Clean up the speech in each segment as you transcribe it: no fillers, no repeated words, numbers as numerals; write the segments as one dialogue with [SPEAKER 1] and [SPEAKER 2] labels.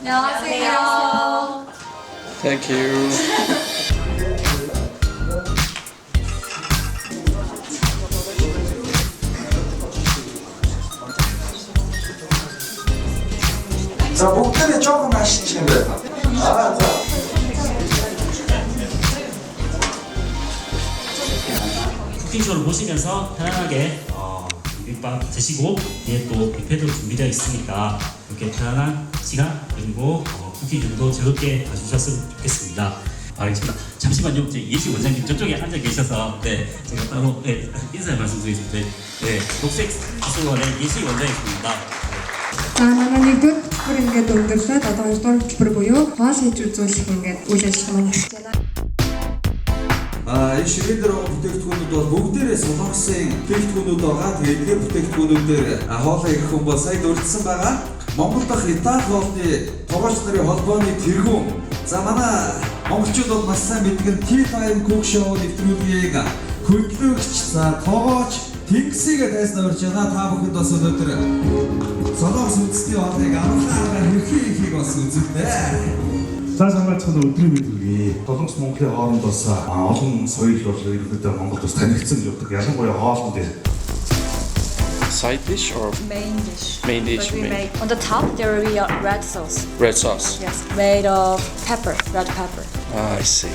[SPEAKER 1] 안녕하세요.
[SPEAKER 2] Thank you.
[SPEAKER 3] За бүгдээрээ жоохон ашиж юм байна. Аа за.
[SPEAKER 4] 쿠킹쇼를 보시면서 편안하게 비빔밥 드시고 뒤에 또 뷔페도 준비되어 있으니까 이렇게 편안한 시간 그리고 쿠킹쇼도 즐겁게 봐주셨으면 좋겠습니다. 알겠습니다. 잠시만요. 이제 예시 원장님 저쪽에 앉아 계셔서 네, 제가 따로 네, 인사 말씀드리겠습니다. 네, 녹색 기술원의 예시 원장이십니다.
[SPEAKER 5] За манай нэгдүгээр хөтөлбөр ингээд өндөрлөөд одоо хоёрдугаар хөтөлбөр буюу хоол хийж үзүүлэх ингээд үйл ажиллагаа маань эхэлж байна.
[SPEAKER 3] А энэ ширээн дээр байгаа бүтээгдэхүүнүүд бол бүгдээрээ Солонгосын бүтээгдэхүүнүүд байгаа. Тэгээд эдгээр бүтээгдэхүүнүүдээр хоолоо ирэх хүн бол сая дурдсан байгаа. Монгол дахь Итали хоолны тогооч нарын холбооны тэргүүн. За манай монголчууд бол маш сайн мэддэг нь Tea Time Cook Show нэвтрүүлгийг хөтлөгч за тогооч Тэнгисийг тайснаа урьж байна. Та бүхэнд бас өнөөдөр Солонгос үндэсний хоолыг амархан аргаар хэрхэн хийхийг бас үзүүлнэ.
[SPEAKER 6] За санаачхан өдрийн мэнд хүргэе. Солонгос Монголын хооронд бас олон соёл бол ерөнхийдөө Монголд бас танигдсан гэж боддог. Ялангуяа хоолн дээр.
[SPEAKER 2] Side dish or
[SPEAKER 1] Main dish.
[SPEAKER 2] Main dish,
[SPEAKER 1] But we
[SPEAKER 2] main.
[SPEAKER 1] make on the top there will be a red sauce.
[SPEAKER 2] Red sauce?
[SPEAKER 1] Yes, made of pepper, red pepper.
[SPEAKER 2] Ah, I see.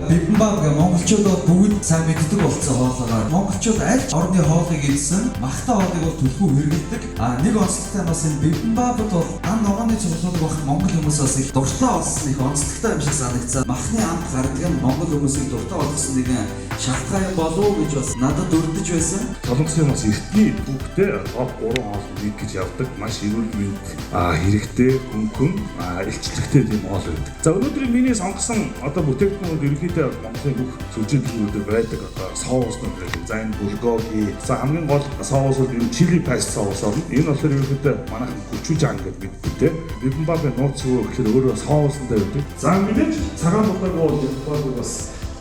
[SPEAKER 3] Бибимбап гэх монголчууд бол бүгд сайн мэддэг болсон хоолоогоор. Монголчууд аль ч орны хоолыг идсэн махтай хоолыг бол түлхүү хэрэглэдэг. А нэг онцлогтой нь бас энэ бибимбапд бол дан ногооны цуглуулга байх монгол хүмүүс бас их дуртай болсон их онцлогтой юм шиг санагдсан. Махны амт гардаг нь монгол хүмүүсийг дуртай болгосон нэгэн шалтгаан юм болов уу гэж бас надад өрдөж байсан.
[SPEAKER 6] Солонгосын бас эртний түүхтэй топ 3 хоол нэг гэж явдаг. Маш эрүүл мэнд хэрэгтэй, хөнгөн, илчлэгтэй тийм хоол байдаг. За өнөөдөр миний сонгосон одоо бүтээгдэхүүнүүд ерөнхийдөө Монголын бүх сүлжээ дэлгүүрүүдээр байдаг одоо соуснууд байдаг. За энэ булгоги, за хамгийн гол соус бол энэ чили паст соус орно. Энэ болохоор ерөнхийдөө манайхан гүчүүжан гэж мэддэг те. Бибимбапын нууц юу гэхээр өөрөө соусандаа байдаг. За мэдээж цагаан будаагүй бол бибимбап бас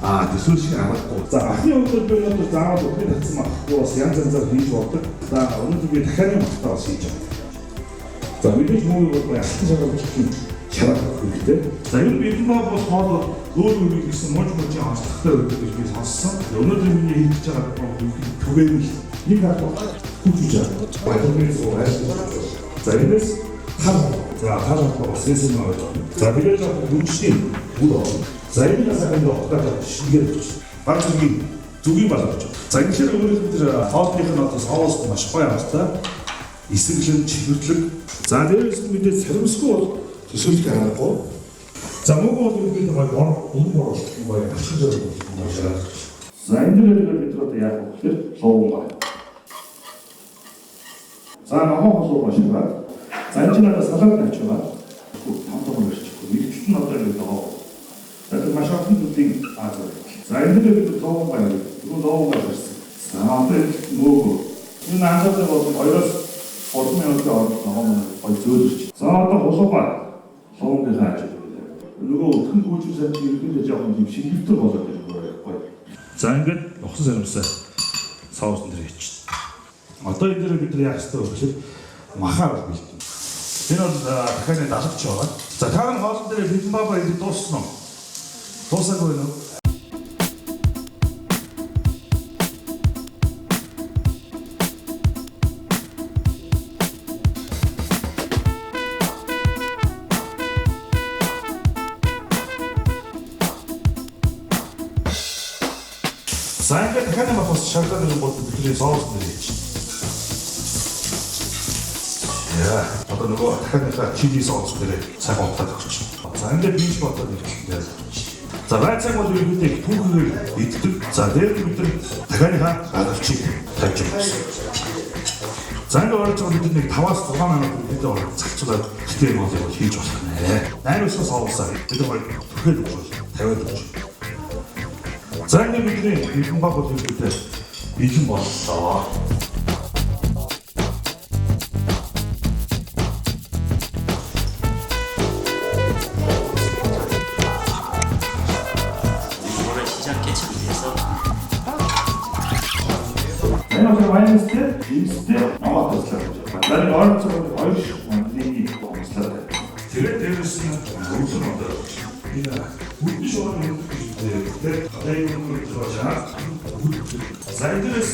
[SPEAKER 6] төсөөлшийг аргагүй. За анхны хувьд би өнөөдөр заавал бүхний татсан махгүй бас янз янзаар хийж болдог. За өнөөдөр би дахианы махтаа бас хийж байгаа. За мэдээж муу бол гоё алтан шараа бүлтэн шараа өгөх хэрэгтэй. За ер нь бибимбап бол хоол бол өөр өөр гэсэн муж мужийн онцлогтой байдаг гэж би сонссон. Өнөөдөр миний хийж байгаа бибимбап түгээмэл нэг арга хүч хүч арга. Баярны зүү айл. За энэс тар. За тар бас эсэм ойлгоо. За тэгээд яг хүчний үр орно. За энэ бас яг ингэ утгаар шингээр өгч. Баг зэргийн зүгийн балгаж. За ингэхээр өөрөөр бид нар хоолных нь одоо соус маш гоё амттай. Эсэглэн чихэрлэг. За дээрээс нь мэдээж саримсгүй бол төсөөлөх аргагүй. За мөнгө бол ерөнхийдөө гоё бор, үнэн бор болох юм гоё алхаж явах юм байна. За энэ дээр бид нар одоо яах вэ гэхээр лууван гай. За ногоон холуу шараад. За энэ чинь одоо салаад авч байгаа. Том том ирчихгүй. Нэг талд нь одоо ингэ ногоон. За тэр маш олон зүйлийн аз байна. За энэ дээр бид лууван гай. Түрүүн лууван гай ирсэн. За одоо энэ мөөгөө. Энэ анзаардаг бол 2-3 минутын оронд ногоон маань гоё зөөлөж. За одоо хулуугаа луувангийнхаа ажил. Нөгөө өтгөн гүйжир сайн чи ерөнхийдөө жоохон юм шингэвтер болоод ирэх гоё. За ингээд ухсан саримсаа соусан дээр хийчихсэн. Одоо энэ дээр бид нар яах ёстой вэ гэхээр махаа бол бэлтэн. Энэ бол дахиад далавч байгаа. За та нар хоолн дээр бибимбапа идэх дууссан уу? Дуусаагүй нөө? За ингээд дахиад мах бас шаргаад ирэн гол бидний соус дээр хийчихсэн. Яа, одоо нөгөө дахиадынхаа чили соус дээр цаг утаад өгч. За ингээд бийж бодоод ирэхдээ. За байцааг бол ерөнхийдөө их түүхээр иддэг. За дээр нь бид нар дахиадынхаа гадавчийг тавьж өгсөн. За ингээд орж байгаа бид нэг 5-аас 6 минут ерөнхийдөө орж зарцуулаад гэтээ юм бол хийж болох нэ. Найруулсан соусаа бид нар гоё түхэд өгч тавиад өгч. За ингээд бидний бибимбап бол ерөнхийдөө бэлэн боллоо.
[SPEAKER 4] 이거를 시작해 치기 위해서
[SPEAKER 6] Энэ бол майонезтэй, жимстэй, ногоот туслаад гэж байна. За нэг ойролцоогоор 2 ширхэг мандрины туслаад. Тэгээд дээрээс нь өвлөн одоо энэ үдэн шугам юм гэж тэр гадааны юм гэж байна. За энэ дээрээс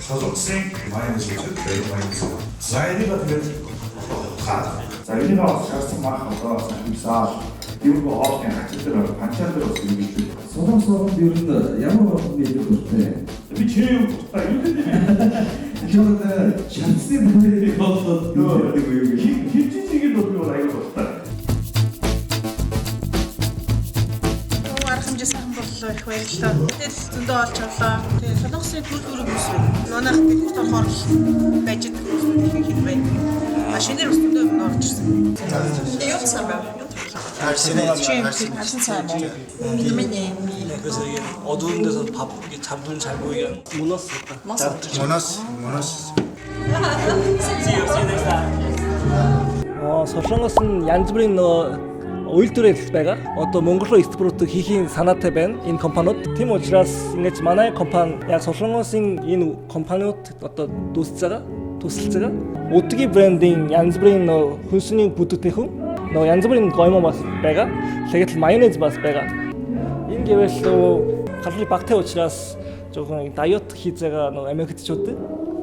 [SPEAKER 6] солонгосын майонез гэж байна. Майонез. За энийг тэгээд хаа. За энийг бас шарсан мах одоо сахимсаал юм хоолны хачир дээр панчаа дээр бас ингэж байна.
[SPEAKER 3] Солонгос хоолнд ер нь ямар хоолнд илүү дуртай?
[SPEAKER 6] Би чи юм дуртай юу гэдэг юм?
[SPEAKER 3] Жон шатсны бүтээх хооллоод юу гэдэг вэ юу гэх.
[SPEAKER 6] Хинжиж игээд бол би бол аюул дуртай.
[SPEAKER 7] Арга хэмжээ сайхан боллоо, их баярлалаа. Тэгэл зөндөө олж авлаа. Тэгээ Солонгосын төр төрөг ус байна. Манайх дэлгүүрт орохоор л байж байгаа хүмүүсүүд ихэнх нь байна. А шинээр бас зөндөө юм орж ирсэн. Тэгээ юу цаа байна? Харсан цаа юм уу? Витамин Е.
[SPEAKER 8] 그래서 이게 어두운 데서 밥 이게 잡으면 잘 보이게 하는 모너스
[SPEAKER 9] 모너스 모너스.
[SPEAKER 4] See you next time.
[SPEAKER 8] Солонгос нь янз бүрийн нөгөө үйлдвэр хэлбэл байгаа. Одоо Монгол руу экспорт хийхийн санаатай байна энэ компаниуд. Тийм учраас ингэж манай компани яг Солонгосын энэ компаниуд одоо дүүсэж байгаа, тусалж байгаа. Өдгийн брендийн янз бүрийн нөгөө хүнсний бүтээгдэхүүн, нөгөө янз бүрийн гоймон бас байгаа. Тэгээд майонез бас байгаа. Энэ гэвэл нөгөө калори багатай учраас жоохон дайет хийж байгаа нөгөө Америкчууд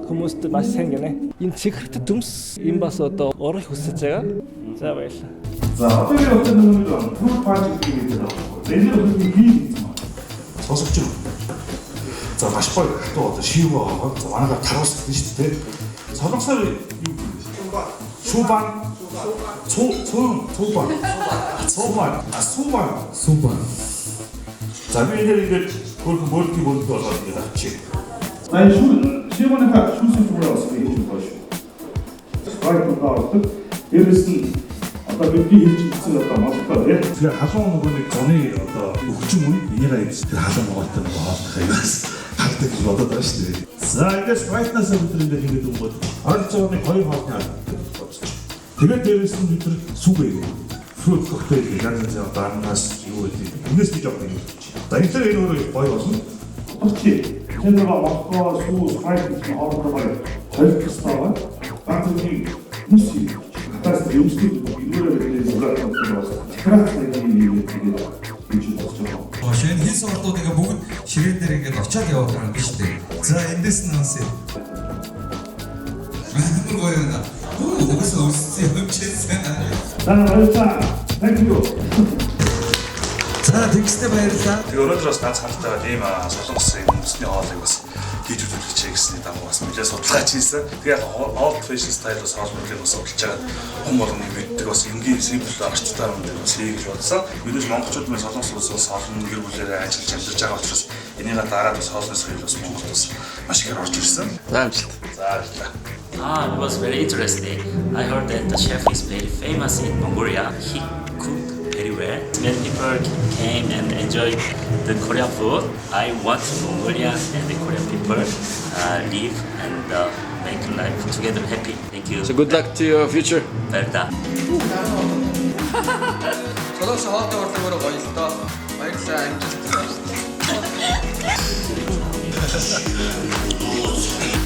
[SPEAKER 8] хүмүүст маш сайн гинэ. Энэ чихэрт дүмс энэ бас одоо орох хүсэж байгаа. За баярлалаа.
[SPEAKER 6] За одоогийн одоо нэг fruit punch гэдэг юм байна. За энэ дэр би хийх юм байна. Сонсогч юм. За маш гоё хатуу одоо шивэ байгаа. За манайгаар тарвас гэдэг шүү дээ. Солонгосоор юу гэдэг вэ? Шубан. Цу цу цубан. Цубан. Субан.
[SPEAKER 3] Супер.
[SPEAKER 6] За би энэ дэр ингээд хөрхөн мөрдгийн бөмбөг болгоод ингээд авчих. За энэ шүү шивэнийхээ шүүсийн зүгээр бас хийж байгаа шүү. Sprite удаа ордог. Дээрээс нь одоо бидний хэлж ирсэн одоо молтой тий. Тэгэхээр халуун нөгөө нэг зуны одоо өвчин үе энийг аяж тэр халуун ногоотой нөгөө хооллох аяас хардаг гэж бодоод байгаа шүү дээ. За ингээд Sprite-наас бид нар ингээд ингээд өмгөөд ойролцоогоор нэг хоёр хоолны бодчих. Тэгээд дээрээс нь бид нар сүг ээ. Fruit cocktail гэх янз янзын одоо ананас юу гэдэг. Энэс би жоох юм хэлчих. За энэ дээр энэ өөрөө гоё болно. Чи тэр нөгөө молтой сүү Sprite гэсэн хоорондоо гоё холилдох хэрэгтэй байгаа. Ганц үний нүс юм. Хатаас юмсны энүүрээ бидний зүрх бас декораци нэг юм тэгээд хийж бодож байгаа.
[SPEAKER 3] Шинэ хийсэн ордууд ингээ бүгд ширээн дээр ингээд очиад яваад байгаа юм биш үү? За эндээс нь сонсъё. Амар гоё байна. Угаасаа өссөн юм чийсэн.
[SPEAKER 6] За баярлалаа. Thank you.
[SPEAKER 3] За тэгстэй баярлалаа.
[SPEAKER 6] Тэгээ өнөөдөр бас ганц ханалтайгаа ийм солонгосын үндэсний хоолыг бас хийж үзүүлэх гэсний дагуу бас нэлээд судалгаач хийсэн. Тэгээ яг old fashion style бас хоолнуудыг бас судалж байгаад хүн болгоны мэддэг бас энгийн simple орчтой юм дээр бас хий гэж бодсон. Мэдээж монголчууд мэн солонгос улсаас олон гэр бүлээрээ ажиллаж амьдарч байгаа учраас энийгээ дагаад бас хоолны соёл бас Монголд бас маш ихээр орж ирсэн.
[SPEAKER 2] За амжилт.
[SPEAKER 6] За баярлалаа.
[SPEAKER 4] Ah, it was very interesting. I heard that the chef is very famous in Mongolia. He cooked very well. Many people came and enjoyed the Korean food. I want Mongolia and the Korean people live and make life together happy. Thank you.
[SPEAKER 2] So good luck to your future.
[SPEAKER 4] Баярлалаа.
[SPEAKER 3] Солонгос хоолны урлаг өөрөө гоё л доо. Баярлалаа амжилт.